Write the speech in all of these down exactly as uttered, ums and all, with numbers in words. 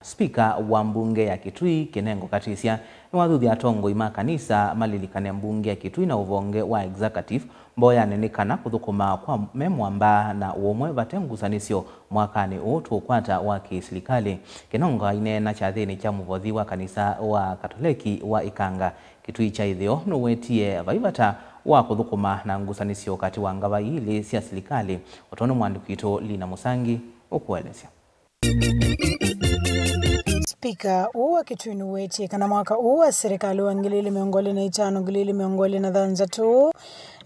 Spika wa mbunge ya Kitui, Kinengo Katisya, nĩwathuthya atongoi ma kanisa malilikane mbunge ya Kitui na ũvonge wa executive mboyanĩ nĩ kana kũthũkũma kwa me mwamba na ũũmwe vate ngusanĩsyo mwakanĩ ũũ tũũkwata wa kĩsilikalĩ. Kinengo aineena kyathĩnĩ kya mũvothi wa kanisa wa Katoleki wa Ikanga Kitui kya Ĩtheo nũwetie vai vata wa kũthũkũma na ngusanĩsyo katĩ wa ngava ii ilĩ sya silikalĩ, o tondũ mwandĩki witũ Lina Mũsangi ũkũelesya. Spika ũũ wa Kitui nũwetie kana mwaka ũũ wa silikalĩ wa ngili ili mĩongo ĩlĩ na itano, ngili ili mĩongo ĩlĩ na thanthatũ,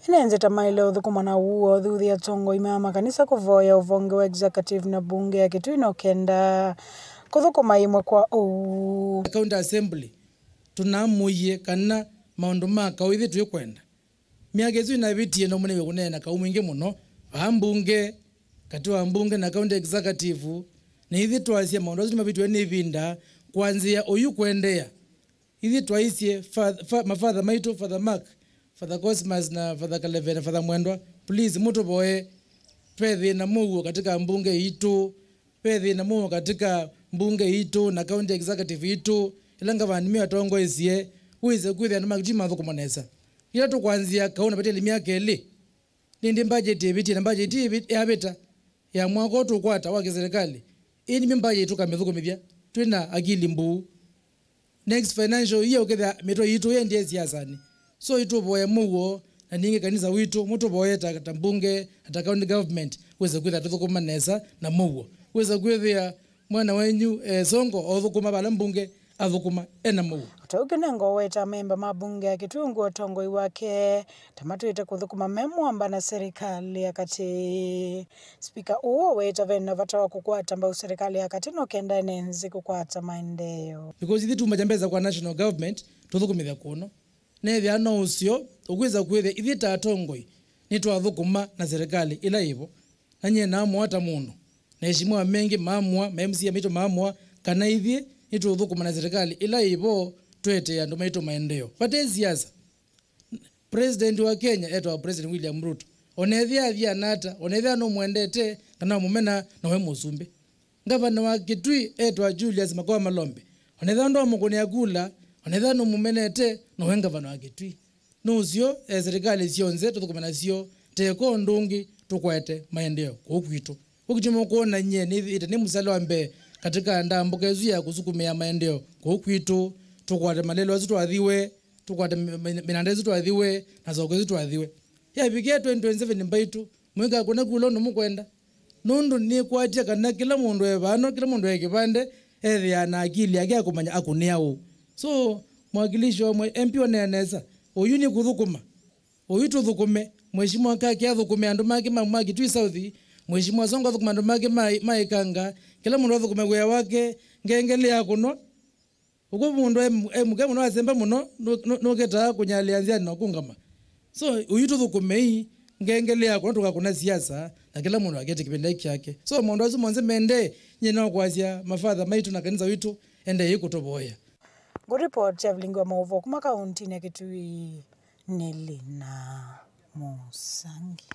ĩnenzeta maĩle ũthũkũma na ũu wa ũthuthya atongoi ma makanisa kũvoya ũvonge wa executive na mbunge ya Kitui no kenda kũthũkũma ĩmwe kwa ũu. County Assembly, tũnamũie kana maũndũ ma kaũ ithyĩ twĩkwenda. Myaka ĩsu ĩnavĩtie, no mũnĩwe kũneena kaũ mwingĩ mũno vaa mbunge, katĩ wa mbunge na county executive, na ithyĩ twasya maũndũ asu nĩmavĩtw'e nĩ ĩvinda, kwanzĩa oyu kũendeea. Ithyĩ twaisye fa, fa, mafather maitũ, Father Mark, Father Cosmas na Father Kaleve na Father Mwendwa, please, mũtũvoye, ve thĩna mũuo katika mbunge itũ, ve thĩna mũuo katika mbunge itũ na county executive itũ, ĩla ngavana nĩmĩatongoesye, wĩse kwĩthĩa andũ ma Kitui mathũkũma nesa. Ĩla tũkwanzĩa kaũ na vate myaka ĩlĩ, nĩndĩ mbajeti ĩvĩtie, na mbajeti ĩvĩ-, yavĩta ya mwaka ũũ tũkwata wa kĩsilikalĩ, ĩĩ nĩmyo mbajeti tũkamĩthũkũmĩthya twĩ na akili mbuu. Next financial year ũkethĩa mĩtwe yitũ yendie siasanĩ. So itũvoye mũuo, na ningĩ kanisa witũ mũtũvoye ta, ta mbunge, na ta county government, wĩse kwĩthĩa tũthũkũma nesa na mũuo. Wĩse kwĩthĩa mwana wenyu, eh, Sonko othũkũma vala mbunge athũkũma ena mũuo. O ta ũu Kinengo weta amemba ma mbunge ya Kitui ũngũ ũtongoi wake ta matwĩte kũthũkũma me mwamba na silikalĩ ya katĩ. Spika ũũ aweta ve na vata wa kũkwata mbau silikalĩ ya katĩ no kenda ene nthĩ kũkwata maendeeo. Because ithyĩ tumakya mbesa kwa national government tũthũkũmĩthya kũno. Nethĩa no ũseo ũkwĩsa kwĩthĩa ithyĩ ta atongoi nĩtwathũkũma na silikalĩ ĩla ĩvo. Na nyie namũa ta mũndũ. Na eshimiwa mengĩ mamũa, ma M C A maitũ mamũa, kana ithyĩ nĩtũũthũkũma na silikalĩ ĩla ĩvo tũetee andũ maitũ maendeeo. Vate siasa. President wa Kenya etawa President William Ruto. Onethĩa athiana ata, onethĩa nũmwendete kana ũmũmena, nowe mũsumbĩ. Ngavana wa Kitui etawa Julius Makoa Malombe. Onethĩa ndwamũkũnĩa kula, onethĩa nũmũmenete, nowe ngavana wa Kitui. Nũseo, eh, silikalĩ syonthe tũthũkũme nasyo, teko ũndũ ũngĩ tũkwate maendeeo kũu kwitũ. Ũkitimo kwona nyie nĩthĩĩte nĩ mũsale wa mbee katika ndambũka ĩsu ya kũsukumĩa maendeeo kũu kwitũ, tũkwate malelũ asu twathiwe, tũkwate mi-, mi-, mĩnanda ĩsu twathiwe, na soko ĩsu twathiwe. Yavikie twenty twenty-seven mbaitũ, mũikakũne kula ũndũ mũkwenda. Nũndũ nĩkwatya kana kĩla mũndũ e vano, kĩla mũndũ e kĩvande, ethĩaa na akili yake ya kũmanya akũnĩa ũũ. So, mwakilishi wa mwe-, M P onea nesa, ũyu nĩ kũthũkũma. Ũyu tũthũkũme. Mheshimiwa Kaki athũkũme andũ make ma, ma Kitui South. Mheshimiwa Sonko athũkũme andũ make ma, ma Ikanga. Kĩla mũndũ athũkũme wĩa wake, ngengele ya kũnwa. Ũkw'o mũndũ e, e mũke mũno, asemba mũno, nũ-, nũ-, nũketaa kũnyalĩa nzĩanĩ na kũngama. So, ũyu tũthũkũmei, ngengele ya kũna tũkakũna siasa, na kĩla mũndũ akete kĩvĩla kyake. So, maũndũ asu monthe mende, nyie no kwasya mafather maitũ na kanisa witũ, endei kũtũvoya. Ngũripoti ya vilingi wa maũvoo kuma kauntinĩ ya Kitui nĩ Lina Mũsangi.